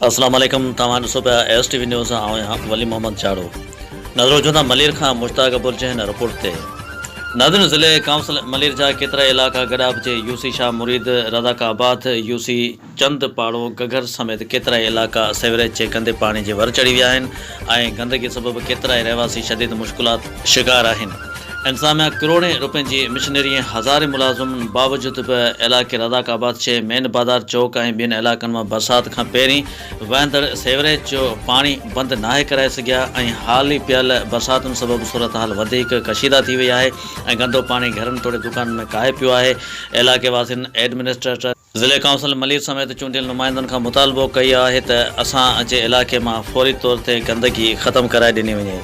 اسلام عليڪم توهان ڏسو پيا ايس ٽي وي نيوز آئون آهيان ولي محمد جاڙو نظر وجهون ٿا ملير کان مشتاق ابڙ جي هن رپورٽ تي ناظرين ضلعي ڪائونسل ملير جا ڪيترائي علائقا گڏاپ جي U C Shah Murid Razzaqabad U C Chand Paro Ghaghar سميت ڪيترائي علائقا سيوريج جي گندي پاڻي جي ور چڙهي ويا آهن ۽ گندگي سبب ڪيترائي رهواسي شديد مشڪلات شڪار آهن. انتظاميا ڪروڙين روپين جي مشنري ۽ هزارين ملازمن باوجود به علائقي رزاق آباد شهر مين بازار چوڪ ۽ ٻين علائقن مان برسات کان پهرين وهندڙ سيوريج جو پاڻي بند ناهي ڪرائي سگهيا ۽ حال ئي پيل برساتن سبب صورتحال وڌيڪ ڪشيده ٿي وئي آهي ۽ گندو پاڻي گهرن توڙي دڪانن ۾ ڪاهي پيو آهي علائقي واسين ايڊمنسٽريٽر ضلعي ڪائونسل ملير سميت چونڊيل نمائندن کان مطالبو ڪيو آهي ته اسان جي علائقي مان فوري طور تي گندگي ختم ڪرائي ڏني وڃي.